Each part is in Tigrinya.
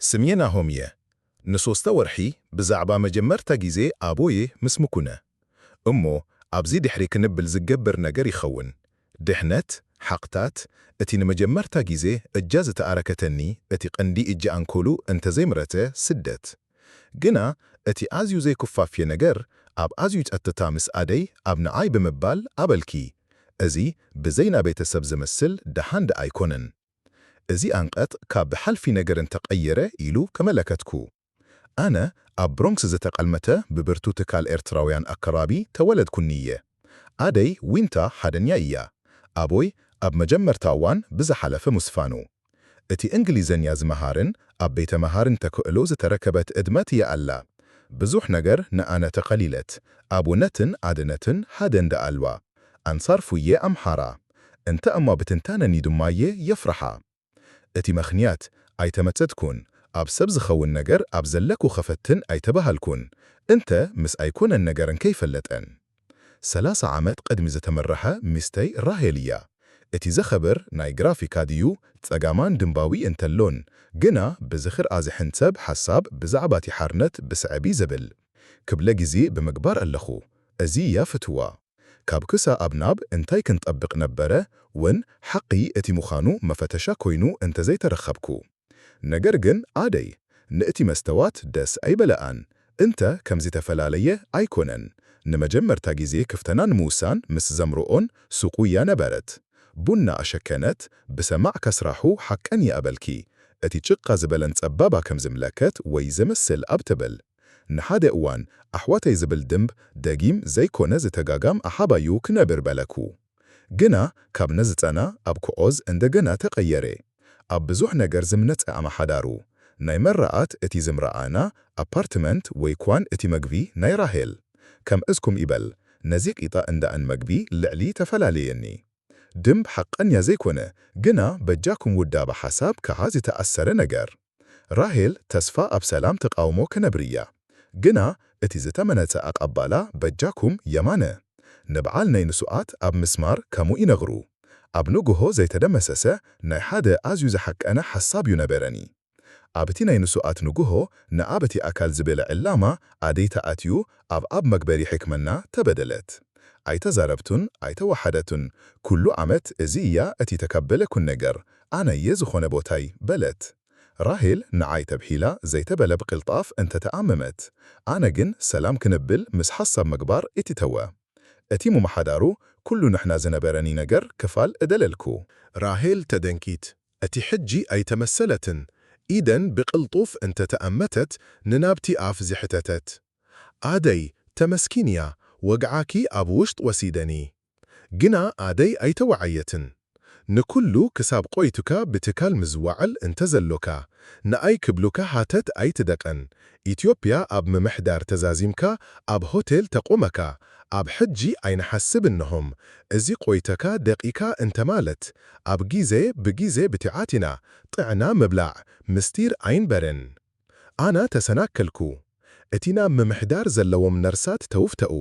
ስምየ ናሆምየ። ንሶስተ ወርሒ ብዛዕባ መጀመርታ ግዜ ኣቦየ ምስ ምኩነ። እሞ ኣብዚ ድሕሪ ክንብል ዝገብር ነገር ይኸውን። ድሕነት፣ ሓቕታት፣ እቲ ንመጀመርታ ግዜ እጃ ዝተኣረከተኒ፣ እቲ ቀንዲ እጃ ኣንኮሉ እንተዘይምረተ ስደት። ግና እቲ ኣዝዩ ዘይኩፋፍየ ነገር፣ ኣብ ኣዝዩ ጸጥታ ምስ ኣደይ ኣብ ንዓይ ብምባል ኣበልኪ። እዚ ብዘይ ና ቤተሰብ ዝመስል ደሓን ደኣ ኣይኮነን። እዚ ኣንቀጽ ካብ ብሓልፊ ነገር እንተቐየረ ኢሉ ከመለከትኩ። ኣነ ኣብ ብሮንክስ ዝተቐልመተ ብብርቱ ትካል ኤርትራውያን ኣከራቢ ተወለድኩኒ እየ። ኣደይ ዊንታ ሓደኛ እያ። ኣቦይ ኣብ መጀመርታ እዋን ብዝሓለፈ ምስፋኑ። እቲ እንግሊዘኛ ዝመሃርን ኣብ ቤተ መሃርን ተክእሎ ዝተረከበት እድመት እያ ኣላ። ብዙሕ ነገር ንኣነ ተኸሊለት። ኣቡነትን ኣድነትን ሓደ እንዳ ኣልዋ። ኣንሳር ፉየ ኣምሓራ። እንተ እማ ብትንታነኒ ድማየ የፍርሓ። እቲ ምኽንያት ኣይተመጸትኩን፣ ኣብ ሰብ ዝኸውን ነገር ኣብ ዘለኩ ክፈትን ኣይተባሃልኩን፣ እንተ ምስ ኣይኮነን ነገርን ከይፈለጠን። ሰላሳ ዓመት ቅድሚ ዝተመርሐ ሚስተይ ራሄል እያ። እቲ ዘኸብር ናይ ግራፊካ ድዩ ጸጋማን ድምባዊ እንተሎን፣ ግና ብዝኽር ኣዝሕን ሰብ ሓሳብ ብዛዕባ እቲ ሓርነት ብስዕቢ ዘብል ክብለ ግዜ ብምግባር ኣለኹ። እዚ እያ ፍትዋ። ካብ ክሳ ኣብ ናብ እንታይ ክንጠብቕ ነበረ ውን ሓቂ እቲ ምዃኑ መፈተሻ ኮይኑ እንተዘይተረኸብኩ። ነገር ግን ኣደይ ንእቲ መስተዋት ደስ ኣይበለኣን። እንተ ከምዚ ተፈላለየ ኣይኮነን። ንመጀመርታ ግዜ ክፍተና ንምውሳን ምስ ዘምርኦን ሱቁ እያ ነበረት። ቡና ኣሸከነት፣ ብሰማዕ ከስራሑ ሓቀን ይኣበልኪ። እቲ ጭቃ ዝበለን ጸባባ ከም ዝምለከት ወይ ዝምስል ኣብ ትብል። ንሓደ እዋን ኣሕዋተይ ዝብል ድምብ ደጊም ዘይኮነ ዝተጋጋም ኣሓባዩ ክነብር በለኩ። ግና ካብ ነዝጸና ኣብ ክዖዝ እንደገና ተቐየረ። ኣብ ብዙሕ ነገር ዝምነጸ ኣመሓዳሩ። ናይ መረኣት እቲ ዝምረኣና ኣፓርትመንት ወይ ኳን እቲ መግቢ ናይ ራሄል። ከም እስኩም ይበል፣ ነዚ ቂጣ እንዳእን መግቢ ልዕሊ ተፈላለየኒ። ድምብ ሓቀኛ ዘይኮነ፣ ግና በጃኩም ውዳበ ሓሳብ ከኣ ዝተኣሰረ ነገር። ራሄል ተስፋ ኣብ ሰላም ተቃውሞ ክነብር እያ። ግና እቲ ዝተመነጸ ኣቃባላ በጃኩም የማነ። ንበዓል ናይ ንሱኣት ኣብ ምስማር ከምኡ ይነግሩ። ኣብ ንግሆ ዘይተደመሰሰ ናይ ሓደ ኣዝዩ ዝሓቀነ ሓሳብ እዩ ነበረኒ። ኣብቲ ናይ ንሱኣት ንግሆ ንኣበቲ ኣካል ዝብል ዕላማ ኣደይ ተኣትዩ ኣብ ኣብ መግበሪ ሕክምና ተበደለት። ኣይተዛረብቱን ኣይተዋሓደቱን። ኩሉ ዓመት እዚ እያ እቲ ተካበለኩን ነገር። ኣነ እየ ዝኾነ ቦታይ በለት። ራሄል ንዓይ ተብሂላ ዘይተበለ ብቅልጣፍ እንተተኣመመት፣ ኣነ ግን ሰላም ክንብል ምስ ሓሳብ ምግባር እትተወ። እቲ ምምሓዳሩ ኩሉ ንሕና ዝነበረኒ ነገር ክፋል እደለልኩ። ራሄል ተደንኪት። እቲ ሕጂ ኣይተመሰለትን። ኢደን ብቅልጡፍ እንተተኣመተት ንናብቲ ኣፍ ዝሕተተት። ኣደይ፣ ተመስኪንያ፣ ወግዓኪ ኣብ ውሽጥ ወሲደኒ። ግና ኣደይ ኣይተወዓየትን። ንኩሉ ክሳብ ቆይቱካ ብትካል ምዝዋዕል እንተዘሎካ፣ ንኣይ ክብሉካ ሃተት ኣይትደቀን። ኢትዮጵያ ኣብ ምምሕዳር ተዛዚምካ ኣብ ሆቴል ተቆመካ፣ ኣብ ሕጂ ኣይንሓስብ እንሆም። እዚ ቆይተካ ደቂካ እንተማለት፣ ኣብ ጊዜ ብጊዜ ብቲዓቲና ጥዕና ምብላዕ ምስጢር ኣይንበርን። ኣና ተሰናከልኩ። እቲ ናብ ምምሕዳር ዘለዎም ነርሳት ተውፍተኡ።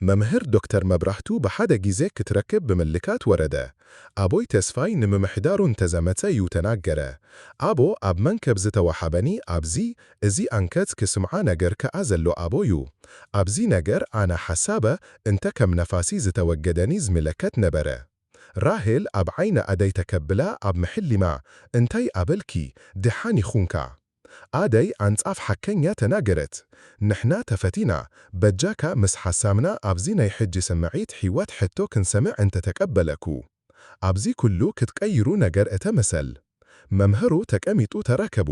መምህር ዶክተር መብራህቱ ብሓደ ጊዜ ክትረክብ ብምልካት ወረደ። ኣቦይ ተስፋይ ንምምሕዳሩ እንተዘመተ እዩ ተናገረ። ኣቦ ኣብ መንከብ ዝተዋሓበኒ ኣብዚ፣ እዚ ኣንከት ክስምዓ ነገር ከኣ ዘሎ ኣቦ እዩ። ኣብዚ ነገር ኣና ሓሳበ እንተ ከም ነፋሲ ዝተወገደኒ ዝምለከት ነበረ። ራሄል ኣብ ዓይኒ ኣደይ ተከብላ ኣብ ምሕሊማ፣ እንታይ ኣበልኪ፣ ድሓን ይኹንካ? ኣደይ ኣንጻፍ ሓከኛ ተናገረት። ንሕና ተፈቲና፣ በጃካ ምስ ሓሳምና ኣብዚ ናይ ሕጂ ስምዒት ሒወት ሕቶ ክንሰምዕ እንተተቀበለኩ። ኣብዚ ኩሉ ክትቀይሩ ነገር እተ መሰል። መምህሩ ተቀሚጡ ተራከቡ።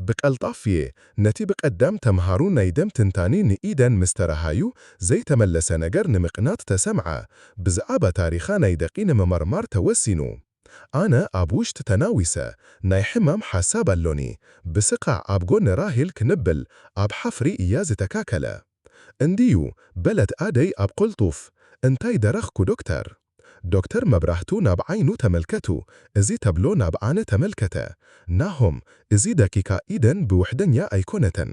ብቀልጣፍየ፣ ነቲ ብቀዳም ተምሃሩ ናይ ደም ትንታኒ ንኢደን ምስ ተረሃዩ ዘይተመለሰ ነገር ንምቅናት ተሰምዐ። ብዛዕባ ታሪኻ ናይ ደቂ ንምመርማር ተወሲኑ። ኣነ ኣብ ውሽጢ ተናዊሰ፣ ናይ ሕማም ሓሳብ ኣሎኒ፣ ብስቓዕ ኣብ ጎኒ ራሄል ክንብል ኣብ ሓፍሪ እያ ዝተካከለ። እንድዩ፣ በለት ኣደይ ኣብ ቅልጡፍ። እንታይ ደረኽኩ ዶክተር? ዶክተር መብራህቱ ናብ ዓይኑ ተመልከቱ፣ እዚ ተብሎ ናብ ኣነ ተመልከተ። ናሆም፣ እዚ ደቂካ ኢደን ብውሕደኛ ኣይኮነተን።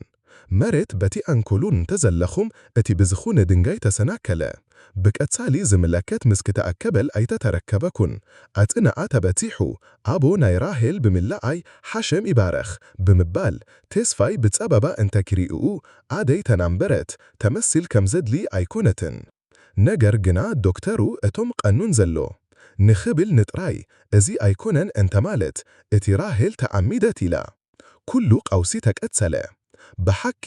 መሬት በቲ ኣንኮሉ እንተዘለኹም፣ እቲ ብዝኹነ ድንጋይ ተሰናከለ። ብቀጻሊ ዝምለከት ምስ ክተኣከበል ኣይተተረከበኩን። ኣጽንዓ ተበጺሑ፣ ኣቦ ናይ ራሄል ብምልኣይ ሓሸም ይባረኽ ብምባል፣ ተስፋይ ብጸበባ እንተ ክሪእኡ፣ ኣደይ ተናንበረት ተመስል ከም ዘድሊ ኣይኮነትን። ነገር ግና ዶክተሩ እቶም ቀኑን ዘሎ ንኽብል ንጥራይ፣ እዚ ኣይኮነን እንተ ማለት፣ እቲ ራሄል ተዓሚደት ኢላ። ኩሉ ቀውሲ ተቀጸለ። ብሓቂ፣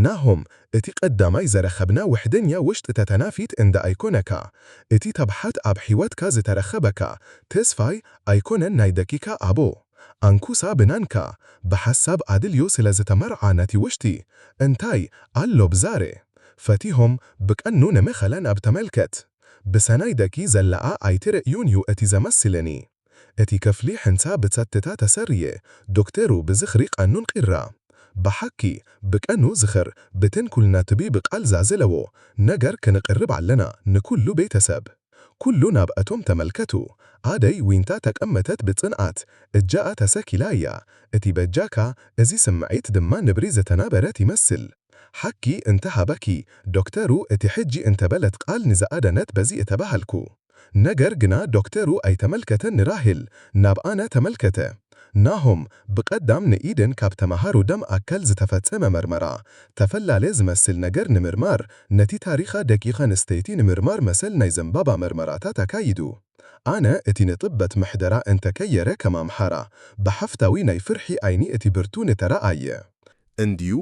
ናሆም፣ እቲ ቀዳማይ ዘረኸብና ውሕደኛ ውሽጥ ተተናፊት እንዳ ኣይኮነካ። እቲ ተብሓት ኣብ ሕይወትካ ዝተረኸበካ ተስፋይ ኣይኮነን ናይ ደቂካ ኣቦ። ኣንኩሳ ብናንካ፣ ብሓሳብ ኣድልዮ ስለ ዝተመርዓ ነቲ ውሽጢ፣ እንታይ ኣሎ ብዛሬ? ፈቲሆም ብቀኑ ንምኸለን ኣብ ተመልከት። ብሰናይ ደቂ ዘለኣ ኣይትርእዩን እዩ እቲ ዘመስልኒ። እቲ ክፍሊ ሕንሳ ብጸጥታ ተሰርየ፣ ዶክተሩ ብዝኽሪ ቀኑን ቂራ። ብሓቂ፣ ብቀኑ ዝኽር፣ ብተንኩልና ትቢ ብቃል ዛዘለዎ፣ ነገር ክንቅርብ ኣለና፣ ንኩሉ ቤተሰብ። ኩሉ ናብ እቶም ተመልከቱ። ኣደይ ዊንታ ተቀመተት ብጽንዓት፣ እጃኣ ተሰኪላ እያ። እቲ በጃካ፣ እዚ ስምዒት ድማ ንብሪ ዝተናበረት ይመስል። ሓቂ እንተ ሃበኪ፣ ዶክተሩ እቲ ሕጂ እንተበለት ቃል ንዝኣደነት በዚ እተባሃልኩ። ነገር ግና ዶክተሩ ኣይተመልከተን ንራሄል፣ ናብ ኣነ ተመልከተ። ናሆም፣ ብቀዳም ንኢደን ካብ ተማሃሩ ደም ኣካል ዝተፈጸመ መርመራ፣ ተፈላለ ዝመስል ነገር ንምርማር፣ ነቲ ታሪኻ ደቂኻ ንስተይቲ ንምርማር መሰል ናይ ዘንባባ መርመራታት ኣካይዱ። ኣነ እቲ ንጥበት ምሕደራ እንተከየረ ከም ኣምሓራ፣ ብሓፍታዊ ናይ ፍርሒ ኣይኒ እቲ ብርቱ ንተረኣየ። እንድዩ፣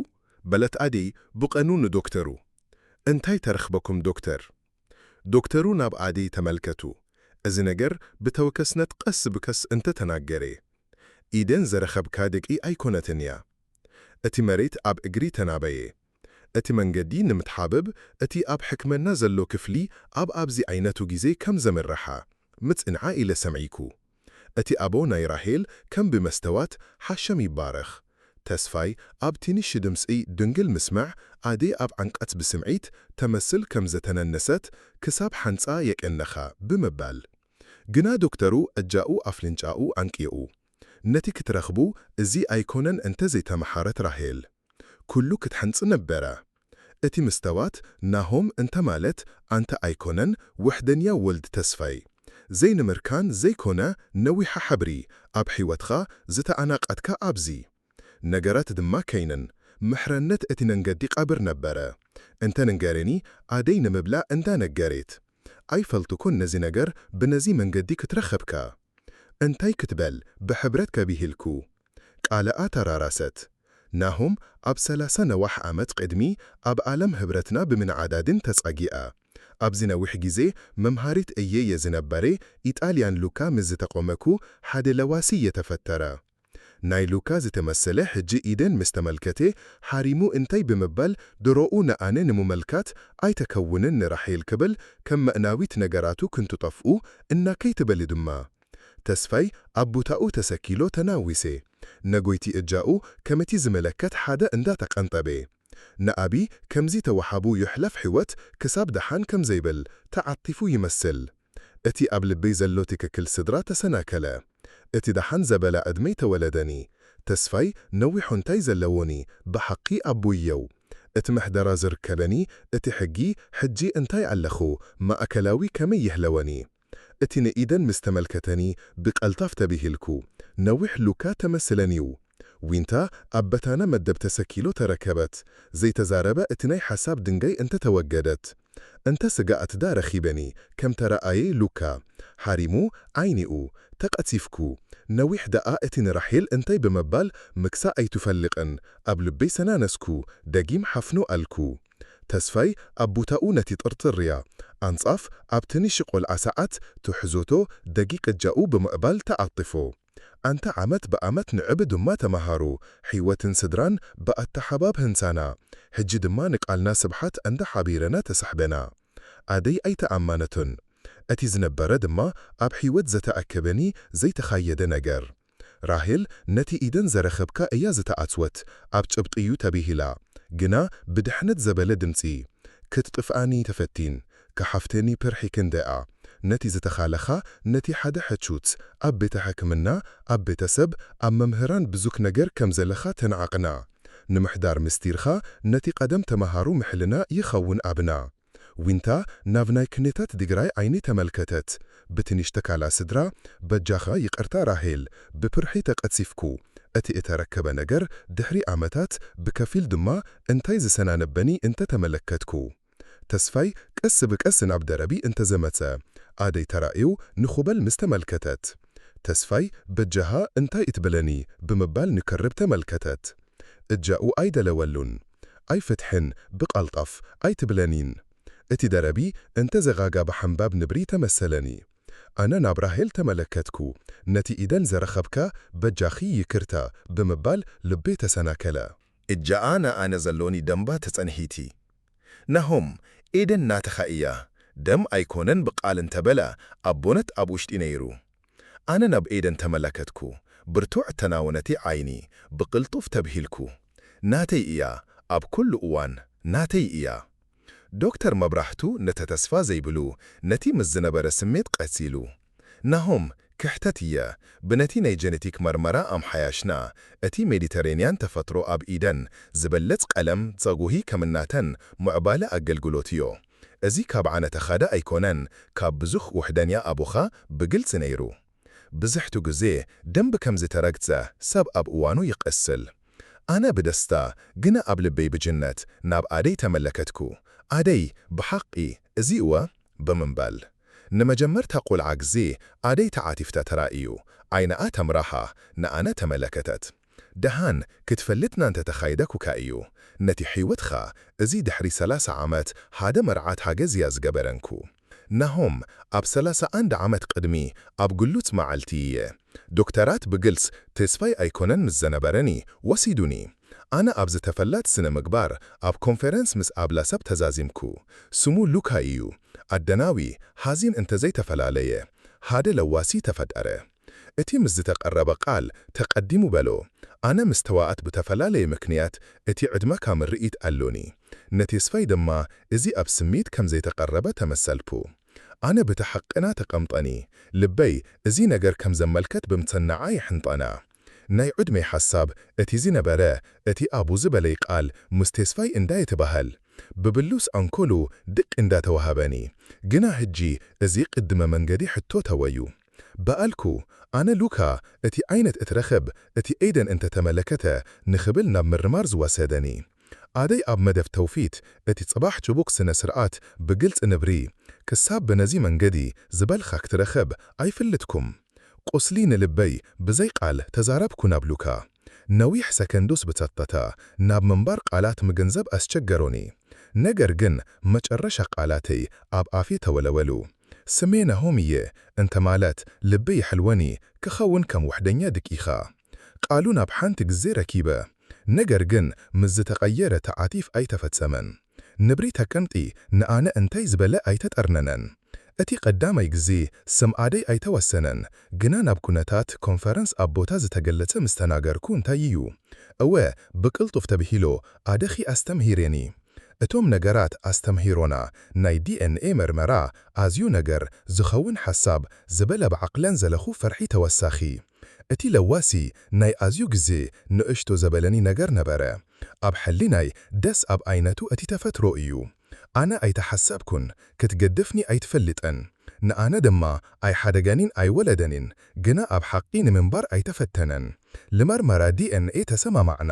በለት ኣደይ ብቐኑ ንዶክተሩ። እንታይ ተረኽበኩም ዶክተር? ዶክተሩ ናብ ኣደይ ተመልከቱ። እዚ ነገር ብተወከስነት ቀስ ብከስ እንተተናገረ። ኢደን ዘረኸብካ ደቂ ኣይኮነትን እያ። እቲ መሬት ኣብ እግሪ ተናበየ። እቲ መንገዲ ንምትሓብብ፣ እቲ ኣብ ሕክምና ዘሎ ክፍሊ ኣብ ኣብዚ ዓይነቱ ግዜ ከም ዘምርሓ ምጽንዓ ኢለ ሰምዒኩ። እቲ ኣቦ ናይ ራሄል ከም ብመስተዋት ሓሸም ይባረኽ። ተስፋይ ኣብ ትንሽ ድምጺ ድንግል ምስማዕ፣ ኣደይ ኣብ ዓንቀጽ ብስምዒት ተመስል ከም ዘተነነሰት ክሳብ ሓንጻ የቀነኻ ብምባል። ግና ዶክተሩ እጃኡ ኣፍልንጫኡ ኣንቅየኡ። ነቲ ክትረኽቡ እዚ ኣይኮነን እንተ ዘይተመሓረት ራሄል። ኩሉ ክትሓንጽ ነበረ። እቲ ምስተዋት ናሆም እንተ ማለት ኣንተ ኣይኮነን ውሕደንያ ወልድ ተስፋይ። ዘይንምርካን ዘይኮነ ነዊሓ ሕብሪ ኣብ ሕይወትኻ ዝተኣናቐትካ ኣብዚ። ነገራት ድማ ከይንን ምሕረነት እቲ መንገዲ ቃብር ነበረ። እንተ ንገረኒ ኣደይ ንምብላ እንዳ ነገሬት። ኣይፈልጥኩን ነዚ ነገር ብነዚ መንገዲ ክትረኸብካ። እንታይ ክትበል ብሕብረት ከቢህልኩ። ቃለኣ ተራራሰት። ናሆም ኣብ ሰላሳ ነዋሕ ዓመት ቅድሚ ኣብ ዓለም ሕብረትና ብምንዓዳድን ተጻጊኣ። ኣብዚ ነዊሕ ግዜ መምሃሪት እየ የዝነበረ ኢጣልያን ሉካ ምስ ዝተቆመኩ ሓደ ለዋሲ የተፈተረ። ናይ ሉካ ዝተመሰለ ሕጂ ኢደን ምስ ተመልከተ ሓሪሙ እንታይ ብምባል ድሮኡ ንኣነ ንምመልካት ኣይተከውንን ንራሄል ክብል ከም መእናዊት ነገራቱ ክንትጠፍኡ እና ከይትበሊ ድማ። ተስፋይ ኣብ ቦታኡ ተሰኪሎ ተናዊሰ። ነጎይቲ እጃኡ ከምቲ ዝመለከት ሓደ እንዳተቀንጠበ። ንኣቢ ከምዚ ተዋሓቡ ይሕለፍ ሕይወት ክሳብ ደሓን ከም ዘይብል ተዓጢፉ ይመስል። እቲ ኣብ ልበይ ዘሎ ትክክል ስድራ ተሰናከለ። እቲ ደሓን ዘበላ ዕድመይ ተወለደኒ። ተስፋይ ነዊሑ እንታይ ዘለዎኒ ብሓቂ ኣቦየው። እቲ ምሕደራ ዝርከበኒ እቲ ሕጊ ሕጂ እንታይ ኣለኹ ማእከላዊ ከመይ ይህለወኒ። እቲ ንኢደን ምስ ተመልከተኒ ብቐልጣፍ ተቢሂልኩ። ነዊሕ ሉካ ተመስለኒዩ። ዊንታ ኣብ በታና መደብ ተሰኪሎ ተረከበት። ዘይተዛረበ እቲ ናይ ሓሳብ ድንጋይ እንተተወገደት። እንተ ስጋኣት ዳ ረኺበኒ ከም ተረኣየ ሉካ። ሓሪሙ ዓይኒኡ። ተቐቲፍኩ። ነዊሕ ደኣ እቲ ንራሄል እንታይ ብምባል ምክሳ ኣይትፈልቕን ኣብ ልበይ ሰናነስኩ። ደጊም ሓፍኑ ኣልኩ። ተስፋይ ኣብ ቦታኡ ነቲ ጥርጥርያ ኣንጻፍ ኣብቲ ንሽ ቆልዓ ሰዓት ትሕዞቶ ደጊ ቅጃኡ ብምዕባል ተዓጢፎ። ኣንታ ዓመት ብኣመት ንዕቢ ድማ ተመሃሩ፣ ሕይወትን ስድራን ብኣተሓባብ ህንሳና። ሕጂ ድማ ንቃልና ስብሓት እንዳ ሓቢረና ተሳሕበና። ኣደይ ኣይተኣማነቱን። እቲ ዝነበረ ድማ ኣብ ሕይወት ዘተኣከበኒ ዘይተኻየደ ነገር። ራሄል ነቲ ኢደን ዘረኸብካ እያ ዝተኣትወት፣ ኣብ ጭብጢ'ዩ ተቢሂላ። ግና ብድሕነት ዘበለ ድምጺ። ክትጥፍኣኒ ተፈቲን፣ ክሓፍተኒ ፕርሒክን ደኣ። ነቲ ዝተኻለኻ፣ ነቲ ሓደ ሕቹት፣ ኣብ ቤተ ሕክምና፣ ኣብ ቤተሰብ፣ ኣብ መምህራን ብዙክ ነገር ከም ዘለኻ ተናዓቕና። ንምሕዳር ምስጢርኻ ነቲ ቀደም ተመሃሩ ምሕልና ይኸውን ኣብና። ዊንታ ናብ ናይ ክኔታት ድግራይ ዓይኒ ተመልከተት። ብትንሽ ተካላ ስድራ፣ በጃኻ ይቕርታ ራሄል፣ ብፍርሒ ተቐሲፍኩ። እቲ እተረከበ ነገር ድሕሪ ዓመታት ብከፊል ድማ እንታይ ዝሰናነበኒ እንተ ተመለከትኩ። ተስፋይ ቀስ ብቀስ ናብ ደረቢ እንተ ዘመጸ፣ ኣደይ ተራእዩ ንኹበል ምስ ተመልከተት። ተስፋይ በጃኻ እንታይ እትብለኒ ብምባል ንክርብ ተመልከተት። እጃኡ ኣይደለወሉን። ኣይፍትሕን ብቐልጠፍ ኣይትብለኒን። እቲ ደረቢ እንተ ዘጋጋ ብሓንባብ ንብሪ ተመሰለኒ። ኣነ ናብ ራሄል ተመለከትኩ። ነቲ ኢደን ዘረኸብካ በጃኺ ይክርታ ብምባል ልበይ ተሰናከለ። እጃኣ ንኣነ ዘሎኒ ደምባ ተጸንሒቲ። ናሆም፣ ኤደን ናትኻ እያ፣ ደም ኣይኮነን ብቓል እንተበለ ኣቦነት ኣብ ውሽጢ ነይሩ። ኣነ ናብ ኤደን ተመለከትኩ። ብርቱዕ ተናውነቲ ዓይኒ ብቕልጡፍ ተብሂልኩ። ናተይ እያ፣ ኣብ ኩሉ እዋን ናተይ እያ። ዶክተር መብራህቱ ነቲ ተስፋ ዘይብሉ ነቲ ምስ ዝነበረ ስሜት ቀሲሉ። ናሆም፣ ክሕተት እየ። ብነቲ ናይ ጀነቲክ መርመራ ኣምሓያሽና፣ እቲ ሜዲተሬንያን ተፈጥሮ ኣብ ኢደን ዝበለጽ ቀለም ጸጉሂ ከምናተን ምዕባለ ኣገልግሎት እዮ። እዚ ካብ ዓነተኻዳ ኣይኮነን፣ ካብ ብዙኽ ውሕደንያ ኣቦኻ ብግልጺ ነይሩ። ብዝሕቱ ግዜ ደንብ ከም ዝተረግጸ ሰብ ኣብ እዋኑ ይቐስል። ኣነ ብደስታ ግና ኣብ ልበይ ብጅነት ናብ ኣደይ ተመለከትኩ። ኣደይ፣ ብሓቂ እዚ እወ? ብምባል። ንመጀመርታ ቆልዓ ግዜ ኣደይ ተዓቲፍታ ተራእዩ፣ ዓይናኣ ተምራሃ ንኣነ ተመለከተት። ደሃን ክትፈልጥና እንተተኻይደኩካ እዩ። ነቲ ሕይወትኻ እዚ ድሕሪ ሰላሳ ዓመት ሓደ መርዓት ሓገዝ እያ ዝገበረንኩ። ናሆም፣ ኣብ ሰላሳ ኣንድ ዓመት ቅድሚ ኣብ ግሉጽ መዓልቲ እየ። ዶክተራት ብግልጽ ተስፋይ ኣይኮነን ምስ ዘነበረኒ ወሲዱኒ። ኣነ ኣብዚ ተፈላጥ ስነ ምግባር ኣብ ኮንፈረንስ ምስ ኣብላ ሰብ ተዛዚምኩ። ስሙ ሉካ እዩ። ኣደናዊ፣ ሃዚን እንተዘይተፈላለየ፣ ሓደ ለዋሲ ተፈጠረ። እቲ ምስ ዝተቐረበ ቃል ተቐዲሙ በሎ። ኣነ ምስ ተዋኣት ብተፈላለየ ምክንያት እቲ ዕድመካ ምርኢት ኣሎኒ። ነቴስፋይ ድማ እዚ ኣብ ስሜት ከም ዘይተቐረበ ተመሰልኩ። ኣነ ብቲ ሓቅና ተቐምጠኒ። ልበይ እዚ ነገር ከም ዘመልከት ብምትንዓ ይሕንጠና። ናይ ዕድመይ ሓሳብ እቲ ዝነበረ፣ እቲ ኣቡ ዝበለይ ቃል ምስ ቴስፋይ እንዳይትባሃል ብብሉስ ኣንኮሉ ድቅ እንዳተዋሃበኒ። ግና ሕጂ እዚ ቅድመ መንገዲ ሕቶ ተወዩ። በኣልኩ፣ ኣነ ሉካ፣ እቲ ዓይነት እትረኽብ፣ እቲ ኤደን እንተተመለከተ ንኽብል ናብ ምርማር ዝወሰደኒ። ኣደይ ኣብ መደብ ተውፊት፣ እቲ ጽባሕ ጭቡቅ ስነ ስርዓት ብግልጽ ንብሪ፣ ክሳብ ብነዚ መንገዲ ዝበልኻ ክትረኽብ ኣይፍልጥኩም። ቁስሊ ንልበይ ብዘይ ቃል ተዛረብኩ ናብ ሉካ። ነዊሕ ሰከንዱስ ብጸጥታ ናብ ምንባር ቃላት ምግንዘብ ኣስቸገሮኒ። ነገር ግን መጨረሻ ቃላተይ ኣብ ኣፌ ተወለወሉ። ስሜ ናሆም እየ እንተ ማለት ልበይ ይሕልወኒ ክኸውን ከም ውሕደኛ ድቂኻ። ቃሉ ናብ ሓንቲ ግዜ ረኪበ። ነገር ግን ምስ ዝተቐየረ ተዓቲፍ ኣይተፈጸመን። ንብሪ ተቀምጢ ንኣነ እንታይ ዝበለ ኣይተጠርነነን። እቲ ቀዳማይ ግዜ ስም ኣደይ ኣይተወሰነን፣ ግና ናብ ኩነታት ኮንፈረንስ ኣብ ቦታ ዝተገለጸ ምስ ተናገርኩ እንታይ እዩ? እወ፣ ብቅልጡፍ ተብሂሎ ኣደኺ ኣስተምሂሬኒ። እቶም ነገራት ኣስተምሂሮና ናይ ዲ ኤን ኤ መርመራ ኣዝዩ ነገር ዝኸውን ሓሳብ ዝበለ ብዓቕለን ዘለኹ ፈርሒ ተወሳኺ። እቲ ለዋሲ ናይ ኣዝዩ ግዜ ንእሽቶ ዘበለኒ ነገር ነበረ። ኣብ ሕሊናይ ደስ ኣብ ኣይነቱ እቲ ተፈጥሮ እዩ። ኣነ ኣይተሓሰብኩን፣ ክትገድፍኒ ኣይትፈልጥን። ንኣነ ድማ ኣይሓደገኒን ኣይወለደኒን፣ ግና ኣብ ሓቂ ንምንባር ኣይተፈተነን። ልመርመራ ዲ ኤን ኤ ተሰማማዕና።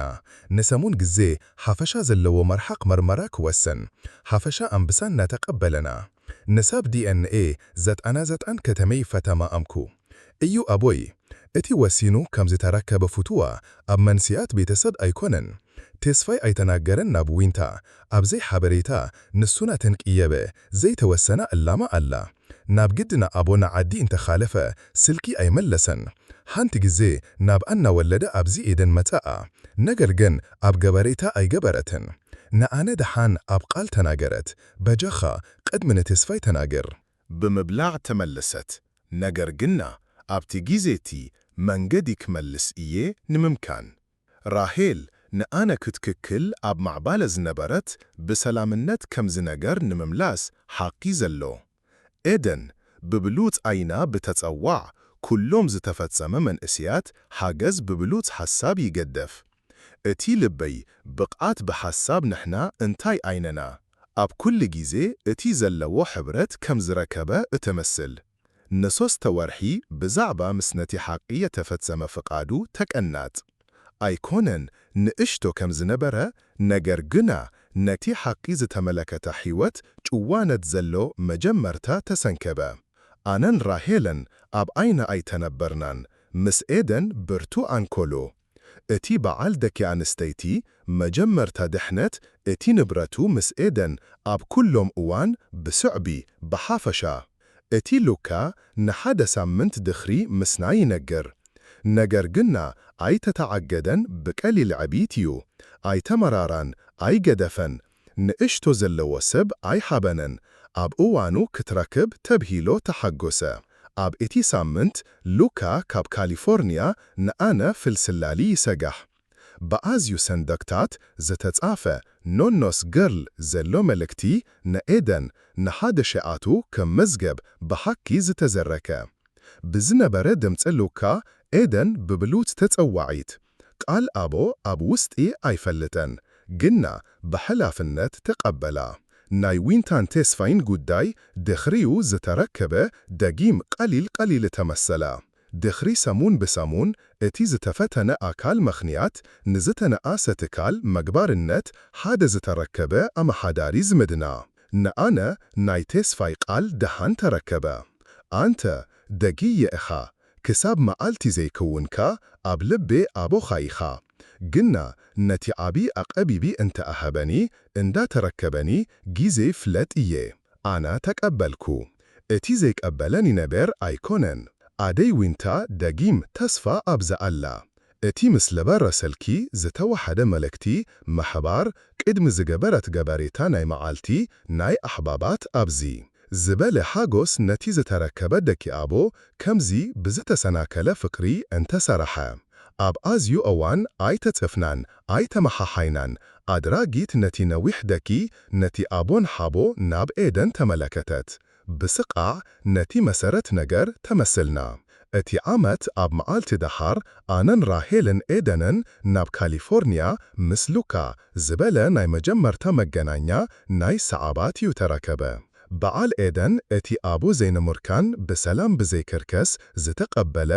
ንሰሙን ግዜ ሓፈሻ ዘለዎ መርሓቕ መርመራ ክወሰን፣ ሓፈሻ ኣንብሳ እናተቐበለና። ንሳብ ዲ ኤን ኤ ዘጠና ዘጠና ከተመይ ፈተማ ኣምኩ። እዩ ኣቦይ፣ እቲ ወሲኑ ከም ዝተረከበ ፍትዋ ኣብ መንስያት ቤተሰብ ኣይኮነን። ቴስፋይ ኣይተናገረን ናብ ዊንታ፣ ኣብ ዘይሓበሬታ ንሱና ተንቅየበ፣ ዘይተወሰነ ዕላማ ኣላ። ናብ ግድና ኣቦና ዓዲ እንተኻለፈ ስልኪ ኣይመለሰን። ሓንቲ ግዜ ናብ ኣና ወለደ ኣብዚ ኤደን መጸኣ። ነገር ግን ኣብ ገበሬታ ኣይገበረትን። ንኣነ ደሓን ኣብ ቃል ተናገረት፣ በጃኻ ቅድሚ ንቴስፋይ ተናገር። ብምብላዕ ተመለሰት። ነገር ግና ኣብቲ ግዜ እቲ መንገዲ ክመልስ እየ ንምምካን። ራሄል ንኣነ ክትክክል ኣብ ማዕባለ ዝነበረት ብሰላምነት ከምዚ ነገር ንምምላስ ሓቂ ዘሎ። ኤደን ብብሉጽ ዓይና ብተጸዋዕ ኩሎም ዝተፈጸመ መንእስያት ሓገዝ ብብሉጽ ሓሳብ ይገደፍ። እቲ ልበይ ብቕዓት ብሓሳብ ንሕና እንታይ ኣይነና ኣብ ኩሉ ግዜ እቲ ዘለዎ ሕብረት ከም ዝረከበ እተመስል። ንሶስተ ወርሒ ብዛዕባ ምስ ነቲ ሓቂ የተፈጸመ ፍቓዱ ተቀናጥ ኣይኮነን ንእሽቶ ከም ዝነበረ፣ ነገር ግና ነቲ ሓቂ ዝተመለከተ ሕይወት ጭዋነት ዘሎ መጀመርታ ተሰንከበ። ኣነን ራሄልን ኣብ ዓይና ኣይተነበርናን፣ ምስ ኤደን ብርቱ ኣንኮሎ። እቲ በዓል ደቂ ኣንስተይቲ መጀመርታ ድሕነት እቲ ንብረቱ ምስ ኤደን ኣብ ኩሎም እዋን ብስዕቢ ብሓፈሻ። እቲ ሉካ ንሓደ ሳምንት ድሕሪ ምስና ይነግር። ነገር ግና ኣይተተዓገደን ብቀሊል ዕብይት እዩ። ኣይተመራራን ኣይገደፈን። ንእሽቶ ዘለዎ ሰብ ኣይሓበነን። ኣብ እዋኑ ክትረክብ ተብሂሎ ተሓጎሰ። ኣብ እቲ ሳምንት ሉካ ካብ ካሊፎርኒያ ንኣነ ፍልስላሊ ይሰጋሕ። ብኣዝዩ ሰንደቕታት ዝተጻፈ ኖኖስ ገርል ዘሎ መልእክቲ ንኤደን ንሓደ ሸኣቱ ከም መዝገብ ብሓቂ ዝተዘረከ። ብዝነበረ ድምጺ ሉካ ኤደን ብብሉጽ ተጸዋዒት። ቃል ኣቦ ኣብ ውስጢ ኣይፈልጠን፣ ግና ብሕላፍነት ተቐበላ። ናይ ዊንታን ተስፋይን ጉዳይ ድሕሪኡ ዝተረከበ ደጊም ቀሊል ቀሊል ተመሰላ። ድሕሪ ሰሙን ብሰሙን እቲ ዝተፈተነ ኣካል ምኽንያት ንዝተነኣሰ ትካል መግባርነት ሓደ ዝተረከበ ኣመሓዳሪ ዝምድና። ንኣነ ናይ ተስፋይ ቃል ደሓን ተረከበ። ኣንተ ደጊየ ኢኻ፣ ክሳብ መዓልቲ ዘይከውንካ ኣብ ልቤ ኣቦኻ ኢኻ። ግና ነቲ ዓቢ ኣቐቢቢ እንተ ኣሃበኒ እንዳ ተረከበኒ ግዜ ፍለጥ እየ። ኣነ ተቀበልኩ። እቲ ዘይቀበለኒ ነበር ኣይኮነን። ኣደይ ዊንታ ደጊም ተስፋ ኣብዛ ኣላ። እቲ ምስ ለበረ ስልኪ ዝተዋሕደ መልእክቲ ምሕባር ቅድሚ ዝገበረት ገበሬታ ናይ መዓልቲ ናይ ኣሕባባት ኣብዚ ዝበለ ሓጎስ ነቲ ዝተረከበ ደኪ ኣቦ ከምዚ ብዝተሰናከለ ፍቅሪ እንተሰራሐ። ኣብ ኣዝዩ እዋን ኣይተጽፍናን ኣይተመሓሓይናን ኣድራጊት ነቲ ነዊሕ ደኪ ነቲ ኣቦን ሓቦ ናብ ኤደን ተመለከተት። ብስቓዕ ነቲ መሰረት ነገር ተመስልና። እቲ ዓመት ኣብ መዓልቲ ደሓር ኣነን ራሄልን ኤደንን ናብ ካሊፎርኒያ ምስ ሉካ ዝበለ ናይ መጀመርታ መገናኛ ናይ ሰዓባት እዩ ተረከበ። በዓል ኤደን እቲ ኣቡ ዘይንሙርካን ብሰላም ብዘይክርከስ ዝተቐበለ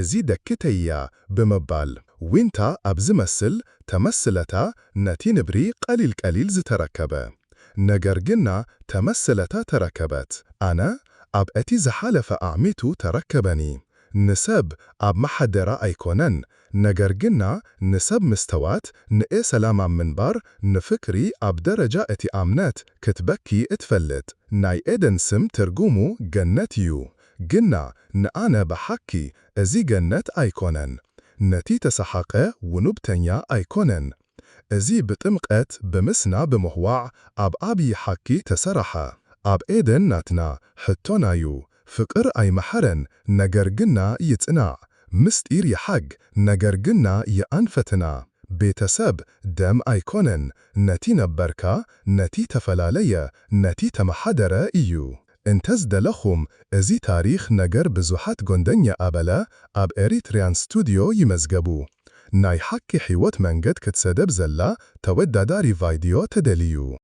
እዚ ደክተይያ ብምባል ዊንታ ኣብ ዝመስል ተመስለታ ነቲ ንብሪ ቀሊል ቀሊል ዝተረከበ ነገር ግና ተመስለታ ተረከበት። ኣነ ኣብ እቲ ዝሓለፈ ኣዕሚቱ ተረከበኒ። ንሰብ ኣብ መሓደራ ኣይኮነን፣ ነገር ግና ንሰብ ምስተዋት ንኤ ሰላም ኣብ ምንባር ንፍቅሪ ኣብ ደረጃ እቲ ኣምነት ክትበኪ እትፈልጥ። ናይ ኤደን ስም ትርጉሙ ገነት እዩ፣ ግና ንኣነ ብሓቂ እዚ ገነት ኣይኮነን። ነቲ ተሰሓቐ ውኑብተኛ ኣይኮነን። እዚ ብጥምቀት ብምስና ብምሕዋዕ ኣብ ዓብዪ ሓቂ ተሰራሓ። ኣብ ኤደን ናትና ሕቶናዩ፣ ፍቅር ኣይመሐረን ነገር ግና ይጽናዕ፣ ምስጢር ይሓግ ነገር ግና ይኣንፈትና። ቤተሰብ ደም ኣይኮነን፣ ነቲ ነበርካ፣ ነቲ ተፈላለየ፣ ነቲ ተመሓደረ እዩ። እንተዝደለኹም እዚ ታሪኽ ነገር ብዙሓት ጎንደኛ ኣበለ ኣብ ኤሪትሪያን ስቱድዮ ይመዝገቡ። ናይ ሓቂ ሕይወት መንገድ ክትሰደብ ዘላ ተወዳዳሪ ቫይድዮ ተደልዩ።